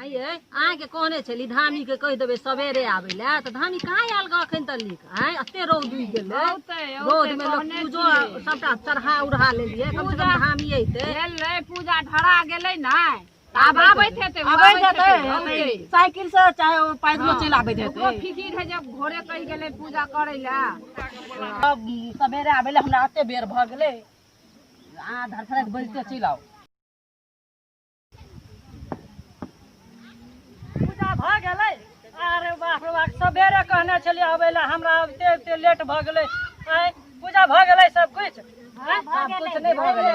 आइये अहाँके कहने छली धामी के कहि देबै सबेरे आबै लए, तऽ धामी कहाँ आयल गऽ अखन तक? आँय, एते रौद उगि गेलै, रौद मे लोक पूजो सबटा चढ़ा उढ़ा लेलियै, कम से कम धामी अइतै। भेलै पूजा ढरा गेलै ने, आब आबैत हेतै, आबैत हेतै साइकिल से चाहे पैदलो चलि आबैत हेतै। ओकरो फिकिर है जब घोड़े कहि गेलै पूजा करै लए। सबेरे आबै लए हमरा एते बेर भऽ गेलै। अहाँ धड़फड़ाइत बजिते चलि आउ। पूजा भऽ गेलै। अरे बाप रे बाप, सबेरे कहने छलियै अबै लए, हमरा अबिते अबिते लेट भऽ गेलै। आँय, पूजा भऽ गेलै सब किछु? सब किछु नहि भऽ गेलै,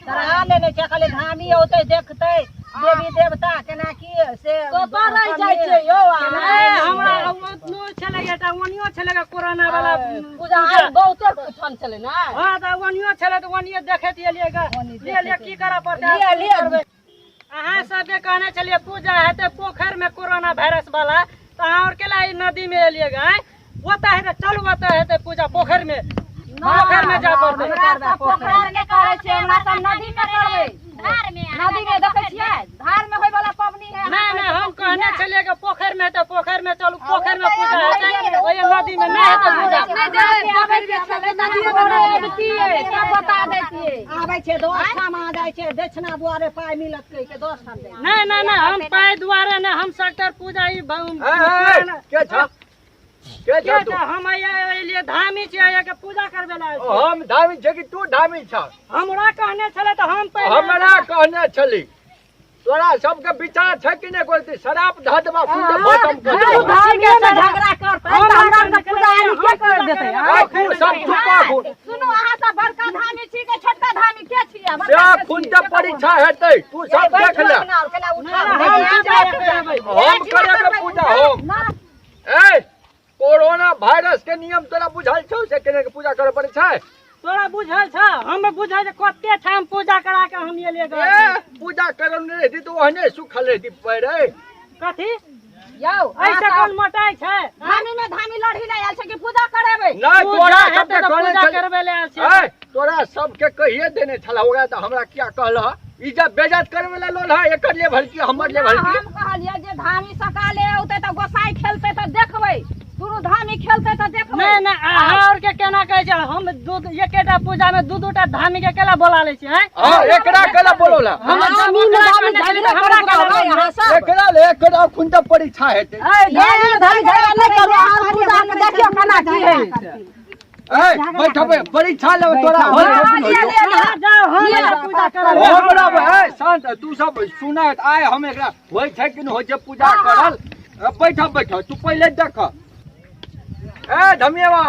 चढ़ा लेने छै, खाली धामी औतै देखतै देवी देवता केना की से कतऽ रहि जाइ छै यौ। हमरा ओतनो छलै एकटा, ओनियो छलै कोरोना वाला पूजा, आइ बहुते ठंड छलै ने। हँ, तऽ ओनियो छलै तऽ ओनियो देखैत एलियै ग। लिए लिए, की करऽ पड़तै? लिए लिए। अहाँ सबके कहने छलियै पूजा हेतै पोखरि में कोरोना वायरस वाला, तऽ अहाँ आओर केला ई नदी में एलियै ग? आँय, ओतऽ हेतै, चलू ओतऽ हेतै पूजा पोखरि में, पोखरि में जाय पड़तै। हमरा सब पोखरि में करै छियै, हमरा सब नदी में करबै। नदी में देखै छियै, धार में होय वाला पबनी है। नहि नहि, हम कहने छलियै कि पोखरि में हेतै, पोखरि में चलू, पोखरि में पूजा हेतै, ओहि नदी में नहि हेतै पूजा। नहि जेबै पोखरि में छलै, नदी में अबितियै तब बता दैतियै। आबै छै 10 ठाम आ जाइ छै, दक्षिणा दुआरे पाइ मिलत कहि के 10 ठाम जाइ। नहि नहि नहि, हम पाइ दुआरे नहि, हम सटर पूजा ई के छ, के छ तू? हम एलियै धामी छियै, के पूजा करबै लए आयल छियै। हम धामी छै कि तू धामी छ? हमरा कहने छलै तऽ हम पहिले। हमरा कहने छली। तोरा सबके विचार छै कि नहि? कोई शराब धऽ देबा, खुद खत्म कर देबा। धामी में झगड़ा करतै तऽ हमरा सबके पूजा आइ के कर देतै? आ तू सब चुप आगू। सुनू, अहाँ सब बड़का धामी छी के छोटका धामी के छियै? से खून के परीक्षा हेतै, तू सब देख ले। हम करेबै पूजा हम। ए, कोरोना वायरस के नियम तोरा बुझल छौ से केना के पूजा करऽ पड़ै छै? तोरा बुझल छ? हम बुझल छै, कते ठाम पूजा करा के हम एलियै ग। ए, पूजा करल नहि रहती तऽ ओहने सुखल रहती पैर। कथी यौ, ऐसे कोन मोटाइ छै? धामी में धामी लड़ी नहि आयल छै कि पूजा करेबै? नहि, पूजा तोरा हेतै सबके तऽ कहने पूजा छली। करबै लए आयल छियै। ए, तोरा सबके कहिए देने छला ओकरा, तऽ हमरा किया कहलह? ई जब बेजत करे वाला लोल है, एकर ले भलकी, हमर ले भलकी। हम कहलियै जे धामी सकाले औतै तऽ गोसाई खेलतै तऽ देखबै, दुनू धामी खेलतै तऽ देखबै। नहि नहि, अहाँ आओर के केना कहै छै? हम दू एकेटा पूजा में दू दूटा धामी के केला बोला लै छियै? हाँ, एकरा केला बोलौला? हमर धामी में धामी झगड़ा हमरा करब अहाँ सब। एकरा ले, एकरा खुन तऽ परीक्षा हेतै। ए, धामी में धामी झगड़ा नहि करू, अहाँ पूजा के देखियौ केना की होइ छै। ए, बैठबे, परीक्षा लेबै तोरा। होय छौ कि नहि होय छौ? अहाँ जाउ, हम एला पूजा करब। हमरा ए, शांत तू सब सुना, आइ हम एकरा होइ छै कि नहि होइ छै पूजा करल। बैठ बैठ, तू पहिले देख। ए धमियाबा,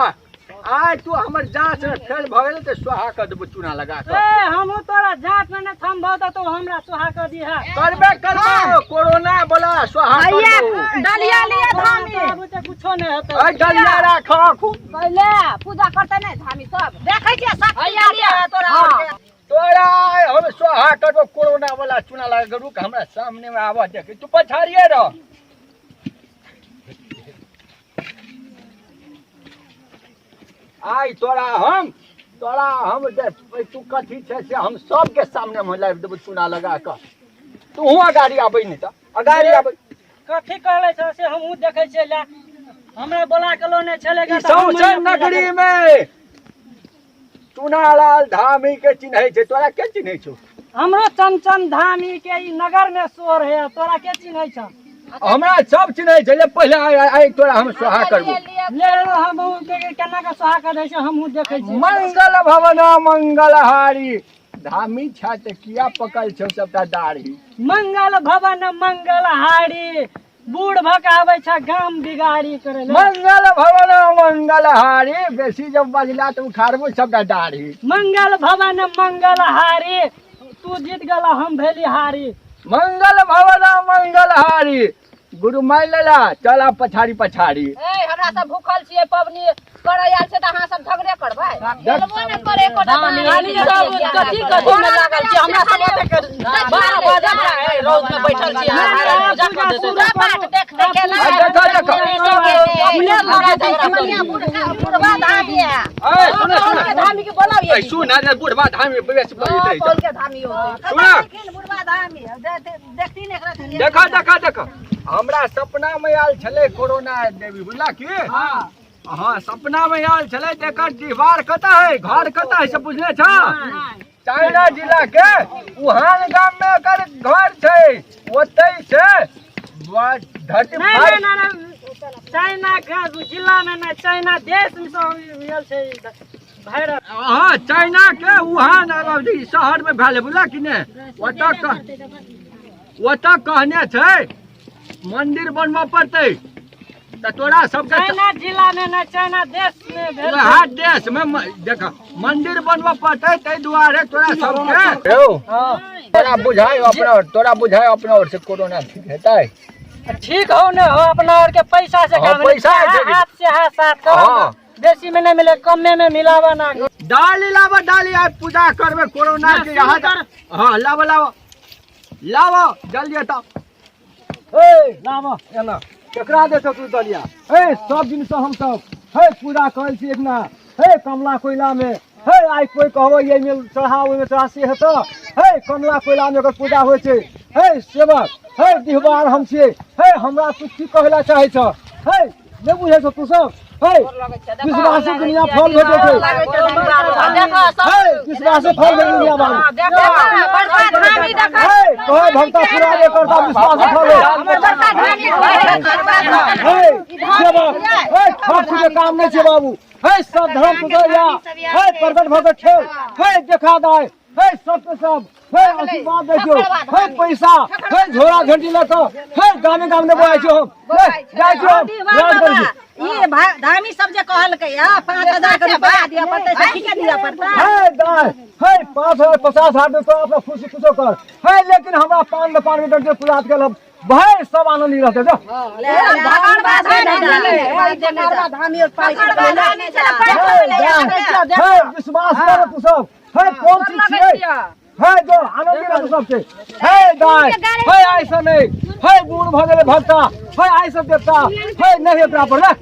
आइ तू हमर जाँच में फेल भऽ गेल तऽ सोहा कऽ देबो चूना लगा कऽ। ए, हमहूँ तोरा जाँच में नहि थमबौ तऽ तू हमरा सोहा कऽ दिहे। करबे करबो, कोरोना वाला सोहा करबो। डलिया लिअ धामी। तोरा बुते कुछो नहि हेतै। ए, डलिया राख। पहिले पूजा करतै नहि धामी सब? देखै छियै शक्ति हैया लिअ। तोरा आओर के। तोरा आइ हम सोहा करबो कोरोना वाला चूना लगा कऽ। रुक, हमरा सामने में आबऽ देख, तू पछाड़िए रह। आइ तोरा हम देख, तू कथी छै से हम सबके सामने में लाबि देबो चूना लगा कऽ। तू अगाड़ी आबै नहि तऽ अगाड़ी आबै। कथी कहले छ से हमहूँ देखै छियै। ले, हमरा बोला के लोने छलै ई सौंसे नगरी में चुनालाल धामी के चिन्है छै, तोरा के चिन्है छौ? हमरो चमचम धामी के ई नगर में शोर है, तोरा के चिन्है छ? हमरा सब चिन्है छै। ले, पहिले आइ आइ तोरा हम सोहा करबो। ले लो, हमहूँ केना के सोहा कर दै छै हमहूँ देखै छियै। मंगल भवन मंगलहारी, धामी छा तऽ किया पकल छौ सबटा दाढ़ी? मंगल भवन मंगलहारी, बूढ़ भऽ के आबै छ गाम बिगाड़ी करै लए। मंगल भवन मंगलहारी, बेसी जब बजला तऽ उखाड़बो सबटा दाढ़ी। मंगल भवन मंगलहारी, तू जीत गेला, हम भेली हारी। मंगल भवन मंगलहारी, गुरु मानि लेला, चल आब पछाड़ी पछाड़ी। ए, हमरा हमरा सब भूखल छियै, पबनी करे आयल छै तऽ अहाँ सब झगड़े करबै? खेलबो नहि करे एकोटा। खाली सब कथी कथी में लागल छी, हमरा सब ओते 12 बजे रौद में बैठल छी, पूजा कर देतै। पूरा पाठ देख देख के आ, देखो देखो। अपने लड़ाई झगड़ा करी। बुढ़वा धामी है। ए, सुन सुन। धामी के बोलाउ। ए, सुन ना, बुढ़वा धामी बेस बजैत रहै छै। कौन के धामी होतै? सुन। बुढ़वा धामी देखती ने एकरा। देखो देखो देखो, हमरा सपना में आयल छलै कोरोना देवी, बुझला की? हाँ, सपना में आयल छलै। तऽ एकर दीवार कतऽ है, घर कतऽ है, से बुझने छ? चाइना जिला के वुहान गाम में एकर घर छै। ओतै से धरती नहीं फाड़ि- नहीं नहीं, चाइना के जिला में नहीं, चाइना देश में सब आयल छै ई वायरस। हाँ, चाइना के वुहान अथी शहर में भेल, बुझला कि ने? ओतऽ ओतऽ कहने छै मंदिर बनबऽ पड़तै, तऽ तोरा सबके चाइना जिला में नहीं, चाइना देश में भेल छै। वएह देश में देख, मंदिर बनबऽ पड़तै, ताहि दुआरे तोरा सबके यौ, तोरा बुझाय अपना, तोरा बुझाय अपना ओर से कोरोना ठीक हेतै? ठीक हो ने हो, अपना और के पैसा से हाँ, काम नहीं। पैसा है। हाथ से हाथ साथ करो। हाँ। बेसी में नहीं मिले, कमे में मिलावा ना। डाली लाबो, डाली, आइ पूजा करबै कोरोना के यहाँ। हाँ, लाबो लाबो लाबो, जल्दी एतऽ। हे लाब एना, केकरा दे तू दलिया? हे, सब दिन से हम सब हे पूजा करै छी एकना हे कमला कोयला में। हे, आइ कोई कहबो एहिमे चढ़ा, ओहिमे चढ़ा, से हेतऽ? हे, कमला कोयला में एकर पूजा होइ छै। हे सेवक, हे डिहबार हम छियै। हे, हमरा तू की कहै ला चाहै छ? हे, नहि बुझै छ तू सब? हे, विश्वासी दुनिया फल भेटै छै। हे, विश्वासी फल भेटै दुनिया बाबू। हे, कहे भक्ता पुराबे करता, विश्वासी फल हे। सेवक, हे, ठग के काम नहीं छै बाबू। हे, सब धर्म सुधर या हे प्रकट भऽ के खेल हे देखा दाय। हे, सबके सब हे आशीर्वाद दै छियौ। हे, पैसा हे झोरा झंटी लऽ कऽ हे गामे गाम ने बजाइ छियौ हम। हे, जाइ छियौ हम, याद करै छी। ई धामी सब जे कहलकै आ 5000 के रुपया दिअ पड़तै, से ठीके दिअ पड़तै? हे दाय, हे 5000 50,000 में तो अपना खुशी खुशो कर। हे, लेकिन हमरा पान में पान में डर पूजा के लब भाई सब आनंदी रहते जो। हे दाय, हे विश्वास कर तू सब। हे, कोन चीज छियै? हे, जो आनंदी रहतौ सबके। हे दाय, हे, ऐसा नहीं। हे, बूढ़ भऽ गेलै भक्ता। हे, आइ सब देवता हे नहीं एकरा पर ले।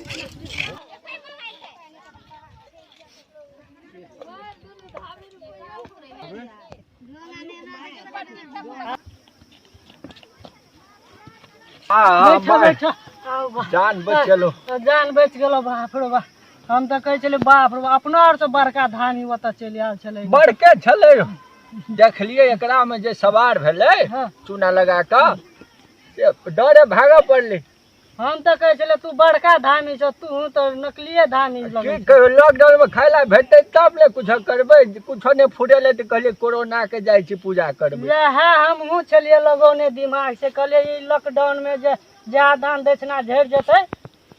आ, बैठो बैठो, आउ बा। जान बचलो। जान बचि गेलो। बाप रे बा, हम तऽ कहै छलियै बाप रे बा, अपना आर से बड़का धामी ओतऽ चलि आयल छलै। बड़के छलै, देखलियै एकरा में जे सवार भेलै चूना लगा कऽ, से डरे भागऽ पड़लै। हम तऽ कहै छलियै तू बड़का धामी छ, तू तऽ नकलिये धामी की लगै। कहियो लॉकडाउन में खाय ला भेटतै तब ने कुछो करबै। कुछो नहि फुरेलै तऽ कहलियै कोरोना के जाइ छी पूजा करबै। इएह हमहूँ छलियै लगौने दिमाग से, कहलियै ई लॉकडाउन में जे जा दान दक्षिणा झड़ि जेतै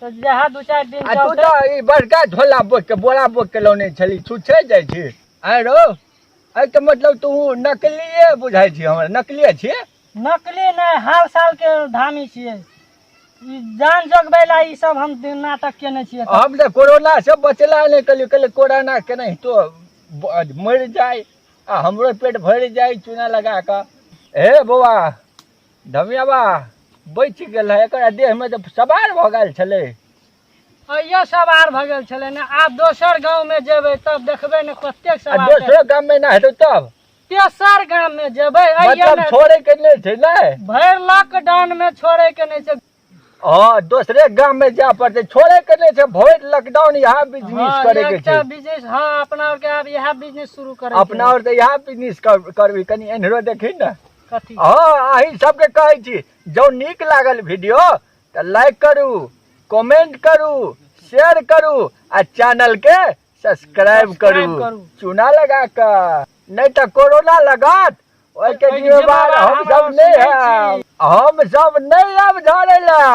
तऽ जएह 2-4 दिन आ तू चलतै। तऽ ई बड़का झोला बोक के, बोरा बोक के लौने छली, छुच्छे जाइ छी। आँय रौ, एहिके मतलब तू नकलिए बुझाइ छी हमरा, नकलिए छी? नकली नहि, हर साल के धामी छियै। ई जान जोगबै ला ई सब हम नाटक केने छियै। हम तऽ कोरोना से बचला नहि, कहलियै कहलियै कोरोना केनाहितो मरि जाय आ हमरो पेट भरि जाय चूना लगा कऽ। हे बौआ धमियाबा, बचि गेल है। एकरा देहमे तऽ सवार भऽ गेल छलै। अइयो सवार भऽ गेल छलै ने। आब दोसर गाँव में जेबै तब देखबै ने कतेक आ सवार छै। दोसरो गाममे ना हेतौ तब तेसर गाम में जेबै, अइयो मतलब ने छोड़े के नहि छै ने। भरि लॉकडाउन में छोड़े के नहि छै। हँ, दोसरे गाम में जाय पड़तै, छोड़े के नहि छै। भरि लॉकडाउन इएह बिजनेस करे के एकटा छै। बिजनेस, हँ, अपना आर के आब इएह बिजनेस शुरू करे के। अपना और तऽ इएह बिजनेस करबी। कनि एन्हरो देखी ने। कथी? हँ, अहीं सबके कहै छी, जँ नीक लागल वीडियो तऽ लाइक करू, कमेंट करू, शेयर करू आ चैनल के सब्सक्राइब करू। सब्सक्राइब करू। चूना लगा कऽ, नहि तऽ कोरोना लागत, ओहिके ओहिके जिम्मेवार जिम्मेवार हम सब हम नहि सब हैब। हम सब नहि आब झड़ै लए।